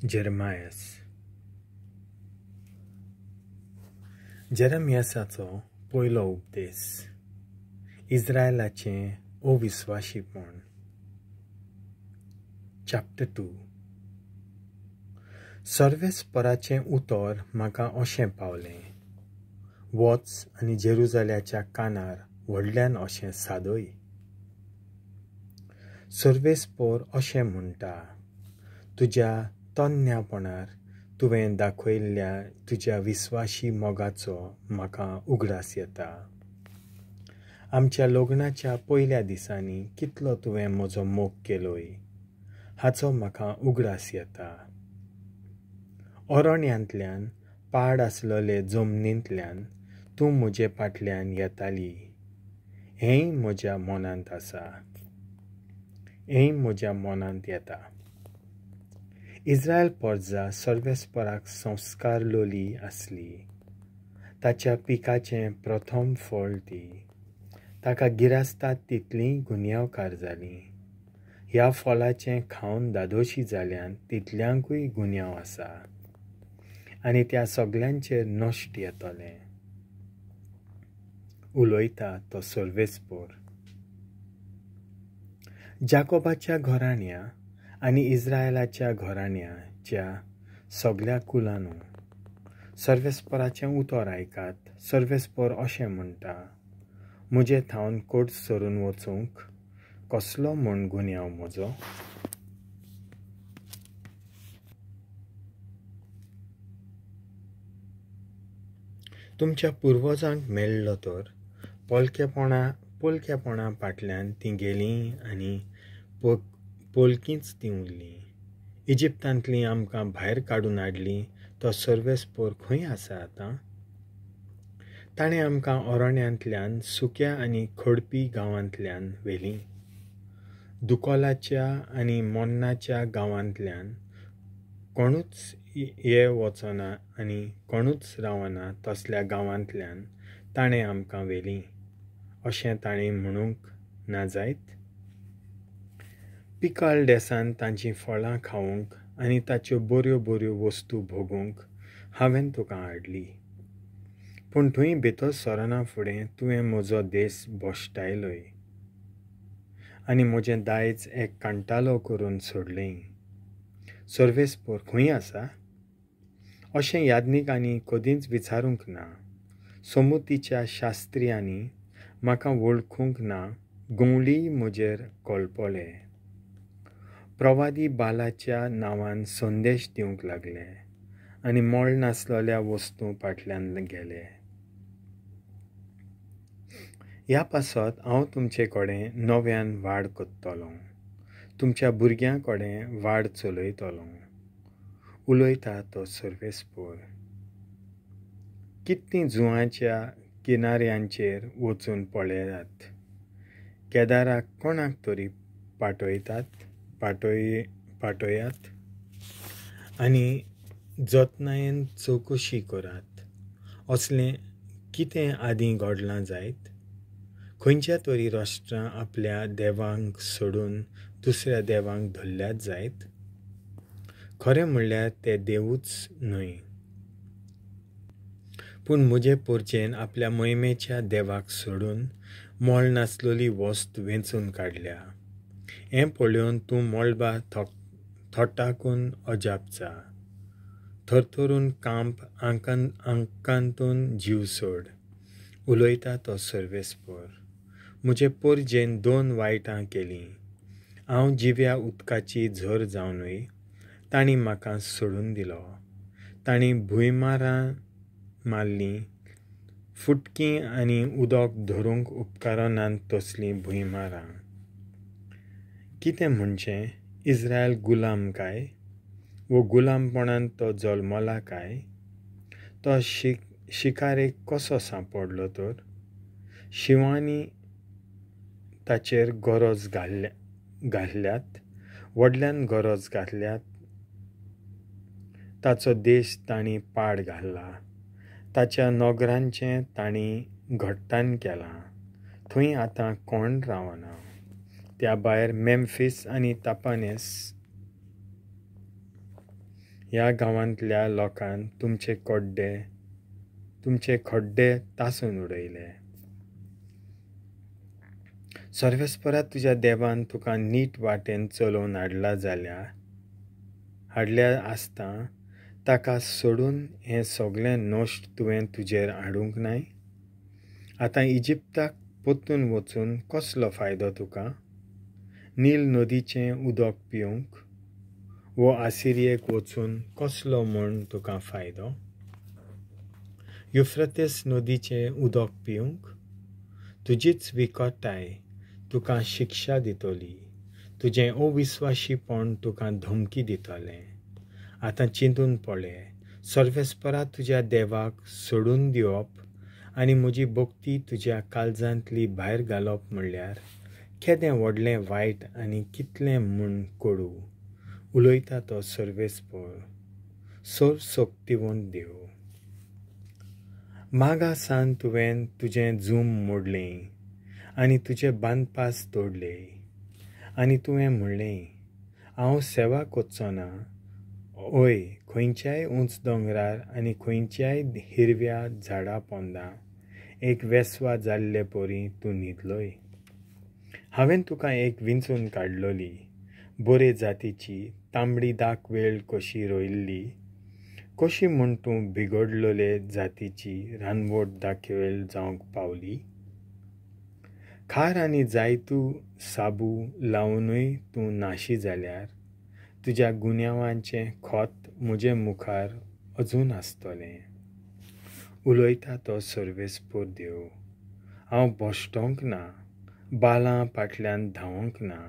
जेरमायस. जेरमियासाचो पयलो उपदेश, इस्रायलाचें अविस्वाशीपण. चॅप्टर 2. सर्वेस्पराचें उतर म्हाका अशें पावलें, वच आनी जेरुजाल्याच्या कानार व्हडल्यान अशें सादय. सर्वेस्पर अशें म्हणटा, तुज्या तन्न्यापणार तुवें दाखयल्ल्या तुज्या विस्वाशी मोगाचो म्हाका उगडास येता. आमच्या लग्नाच्या पयल्या दिसांनी कितलो तुवें म्हजो मोग केलोय हाचो म्हाका उगडास येता. अरण्यांतल्यान पाड आसलेले जमनींतल्यान तूं म्हजे फाटल्यान येताली, हेंय म्हज्या मनांत आसा, हेंय म्हज्या मनांत येता. इस्रायल परजा सर्वेस्पराक संस्कारलोली आसली, ताच्या पिकाचें प्रथम फळ ती. ताका गिरास्तात तितलीं गुन्यांवकार जालीं. ह्या फळाचें खावन दादोशी जाल्यान तितल्यांकूय गुन्यांव आसा आनी त्या सगल्यांचेर नश्ट येतलें. उलयता तो सर्वेस्पर. जाकोबाच्या घराण्या आनी इस्रायलाच्या घराण्याच्या सगल्या कुलानू, सर्वेस्पराचें उतर आयकात. सर्वेस्पर अशें म्हणटा, म्हजे थावन कोट सरून वचूंक कसलो म्हूण गुन्यांव म्हजो? तुमच्या पुर्वजांक मेळ्ळो तर पोलकेपणा फाटल्यान तीं गेलीं आनी पोलकींच तीं उरलीं. इजिप्तांतलीं आमकां भायर काडून हाडलीं तो सर्वेस्पर खंय आसा आतां? ताणें आमकां अरण्यांतल्यान सुक्या आनी खडपी गांवांतल्यान व्हेलीं, दुकोलाच्या आनी मोन्नाच्या गांवांतल्यान. कोणूच ये वचना आनी कोणूच रावना तसल्या गांवांतल्यान ताणें आमकां व्हेलीं, अशें ताणें म्हणूंक ना जायत? पिकाळ देसान तांचीं फळां खावंक आनी ताच्यो बऱ्यो बऱ्यो वस्तू भोगूंक हांवें तुका हाडली, पूण थंय भितर सरना फुडें तुवें म्हजो देश भश्टायलोय आनी म्हजें दायज एक कांटालो करून सोडलें. सर्वेस्पर खंय आसा अशें याज्ञिकांनी कदींच विचारूंक ना. समुतीच्या शास्त्रियांनी म्हाका वळखूंक ना, गंवळीय म्हजेर कळपले. प्रवादी बालाच्या नांवान संदेश दिवंक लागले आनी मोल नासलेल्या वस्तूं फाटल्यान गेले. ह्या पासत हांव तुमचे कडेन नव्यान वाड करतलो, तुमच्या भुरग्यां कडेन वाड चलयतलो, उलयता तो सर्वेस्पर. कितलीं जुंवाच्या किनाऱ्यांचेर वचून पळयात, केदाराक कोणाक तरी पाटयात आनी जतनायेन चवकशी करात. असलें कितें आदीं घडलां जायत? खंयच्या तरी राष्ट्रां आपल्या देवांक सोडून दुसऱ्या देवांक धरल्यात जायत? खरें म्हणल्यार ते देवूच न्हय, पूण म्हजे पोरचेन आपल्या मोहिमेच्या देवाक सोडून मोल नासलेली वस्त वेंचून काडल्या. हें पळोवन तूं मळबा थोटाकून अजापचा, थरथरून कांप आंकांतून जीव सोड, उलयता तो सर्वेस्पर. म्हजे पोरजेन 2 वायटां केलीं. हांव जिव्या उदकाची झर जावनूय तांणी म्हाका सोडून दिलो. तांणी भुंयमारां मारलीं, फुटकीं आनी उदक धरूंक उपकारनात तसलीं भुंयमारां. कितें म्हणचें, इस्रायल गुलाम काय? वो गुलामपणान तो जल्मला काय? तो शिकारेक कसो सांपडलो तर? शिंवांनी ताचेर गरज घातल्यात, व्हडल्यान गरज घातल्यात. ताचो देश तांणी पाड घाला, ताच्या नगरांचें तांणी घट्टान केलां, थंय आतां कोण रावना. त्या भायर मेम्फीस आनी तापानेस ह्या गांवांतल्या लोकान तुमचे खड्डे तासून उडयले. सर्वेस्परा तुज्या देवान तुका नीट वाटेन चलोवन हाडल्या आसता ताका सोडून हें सगळें नश्ट तुवें तुजेर हाडूंक नाय. आतां इजिप्ताक परतून वचून कसलो फायदो तुका? नील नदीचें उदक पिवंक वो आसिरियेक वचून कसलो म्हूण तुका फायदो? युफ्रतेस नदीचें उदक पिवंक? तुजीच विकटाय तुका शिक्षा दितली, तुजें अविस्वाशीपण तुका धमकी दितलें. आतां चिंतून पळय, सर्वेस्परा तुज्या देवाक सोडून दिवप आनी म्हजी भक्ती तुज्या काळजांतली भायर घालप म्हणल्यार केदें व्हडलें वायट आनी कितलें म्हूण कोडू. उलयता तो सर्वेस्पर, सर्वशक्तिवंत देव. मागा सान तुवें तुजें जूम मोडलें आनी तुजे बांदपास तोडले आनी तुवें म्हणलें, हांव सेवा करचो ना. ओय खंयच्याय उंच दोंगरार आनी खंयच्याय हिरव्या झाडा पोंदा एक वेसवा जाल्ले परी तूं न्हिदलोय. हांवें तुका एक विंचून काडलोली बरे जातीची तांबडी दाक वेळ कशी रोयल्ली, कशी म्हूण तूं बिगडलोले जातीची रानवट दाखवेळ जावंक पावली? खार आनी जायतू साबू लावनूय तूं नाशी जाल्यार तुज्या गुन्यांवांचें खोत म्हजे मुखार अजून आसतलें. उलयता तो सर्वेस्पर देव. हांव भश्टोंक ना, बालां फाटल्यान धांवंक ना,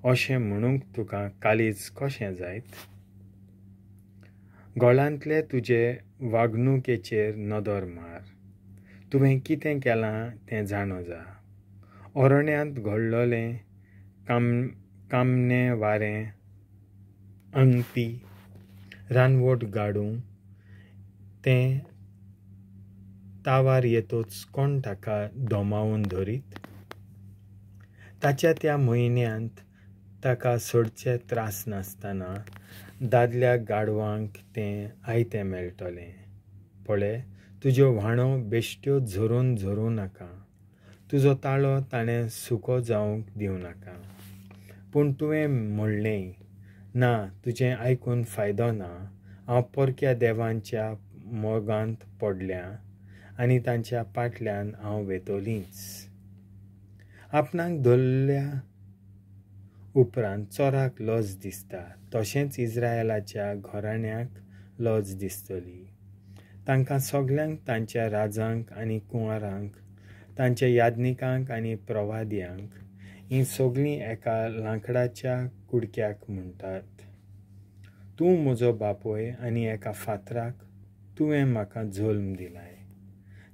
अशें म्हणूंक तुका काळीज कशें जायत? गोळांतले तुजे वागणुकेचेर नदर मार. तुवें कितें केलां तें जाणो जा. अरण्यांत घडलोलें कामणें वारें अंगपी रानवट गाडूं तें तावार येतोच कोण ताका दोमावन धरीत? ताच्या त्या म्हयन्यांत ताका सोडचे त्रास नासतना दादल्या गाडवांक तें आयतें मेळटलें. पळय, तुज्यो व्हाणो बेश्ट्यो झरोवन झरोवं नाका, तुजो ताळो ताणें सुको जावंक दिवं नाका. पूण तुवें म्हणलें, ना, तुजें आयकून फायदो ना. हांव परक्या देवांच्या मोगांत पडल्या आनी तांच्या फाटल्यान हांव वेतोलींच. आपणाक धरल्या उपरांत चोराक लज दिसता, तशेंच इस्रायलाच्या घराण्याक लज दिसतली. तांकां सगल्यांक, तांच्या राजांक आनी कुंवरांक, तांच्या याज्ञिकांक आनी प्रवाद्यांक, हीं सगळीं एका लांकडाच्या कुडक्याक म्हणटात, तूं म्हजो बापूय आनी एका फातराक तुवें म्हाका जल्म दिलाय.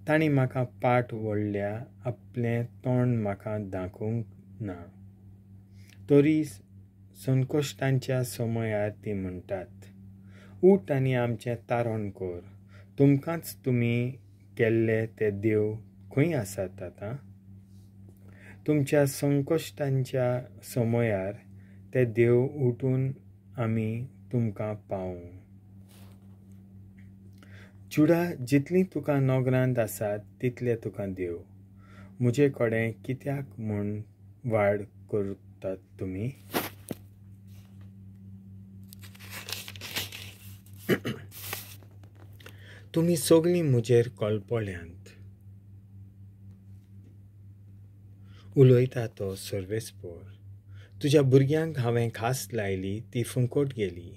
तांणी म्हाका पाट वळ्ळ्या, आपलें तोंड म्हाका दाखोवंक ना. तरी संकश्टांच्या समयार ती म्हणटात, उठ आनी आमचें तारण कर. तुमकांच तुमी केल्ले ते देव खंय आसात आतां? तुमच्या संकश्टांच्या समयार ते देव उठून आमी तुमकां पावूं. जुडा, जितलीं तुका नगरांत आसात तितले तुका देव. म्हजे कडेन कित्याक म्हूण वाड करतात तुमी? तुमी सगळीं म्हजेर कळपळ्यांत. उलयता तो सर्वेस्पर. तुज्या भुरग्यांक हांवें खास लायली, ती फुंकट गेली,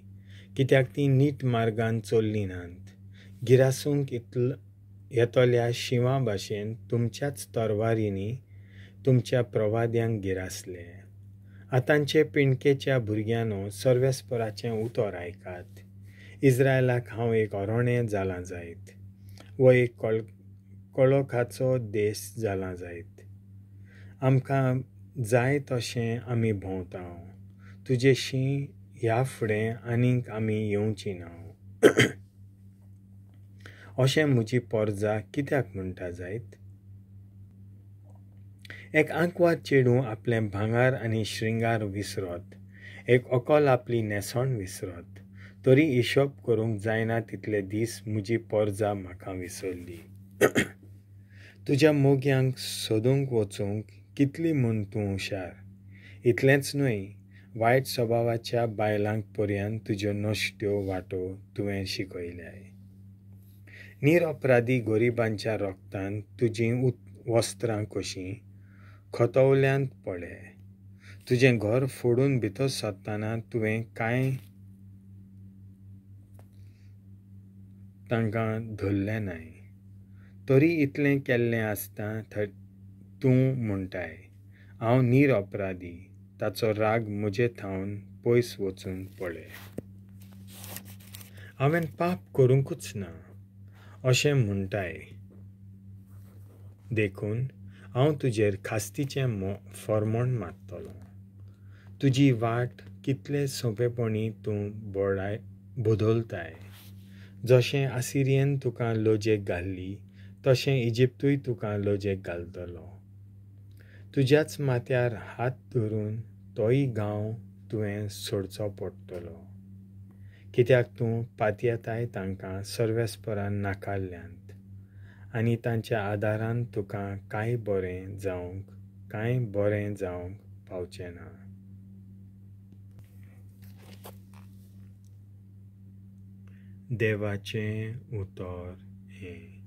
कित्याक ती नीट मार्गान चल्ली नात. गिरासूंक येतल्या शिंवा भाशेन तुमच्याच तरवारींनी तुमच्या प्रवाद्यांक गिरासले. आतांचे पिंडकेच्या भुरग्यांनो, सर्वेस्पराचें उतर आयकात. इस्रायलाक हांव एक अरणें जालां जायत, वो एक कळोखाचो देश जाला जायत. आमकां जाय तशें आमी भोंवता, तुजेशी ह्या फुडें आनीक आमी येवची ना. अशें म्हजी पोरजा कित्याक म्हणटा जायत? एक आंकवार चेडूं आपलें भांगर आनी श्रृंगार विसरत, एक अकल आपली न्हेसण विसरत, तरी हिशोब करूंक जायना तितले दीस म्हजी पोरजा म्हाका विसरली. तुज्या मोग्यांक सोदूंक वचूंक कितली म्हूण तूं हुशार! इतलेंच न्हय, वायट सभावाच्या बायलांक पर्यान तुज्यो नश्ट्यो वाटो तुवें शिकयल्याय. निरअपराधी गरिबांच्या रोगतान तुजीं वस्त्रां कशीं खतवल्यांत पळे. तुजें घर फोडून भितर सरतना तुवें कांय तांकां धरलें नाय. तरी इतलें केल्लें आसता तूं म्हणटाय, हांव निरअपराधी, ताचो राग म्हजे थावन पयस वचून पळे. हांवें पाप करूंकूच ना अशें म्हणटाय. देखून हांव तुजेर खास्तीचें फॉर्मोण मारतलो. तुजी वाट कितले सोंपेपणी तूं बदलताय. जशें आसिरियन तुका लजेक घाल्ली तशें इजिप्तूय तुका लजेक घालतलो. तुज्याच माथ्यार हात धरून तोय गांव तुवें सोडचो पडटलो. कित्याक तूं पातयेताय तांकां सर्वेस्परान नाकारल्यांत आनी तांच्या आदारान तुका कांय बरें जावंक पावचें ना. देवाचें उतर हें.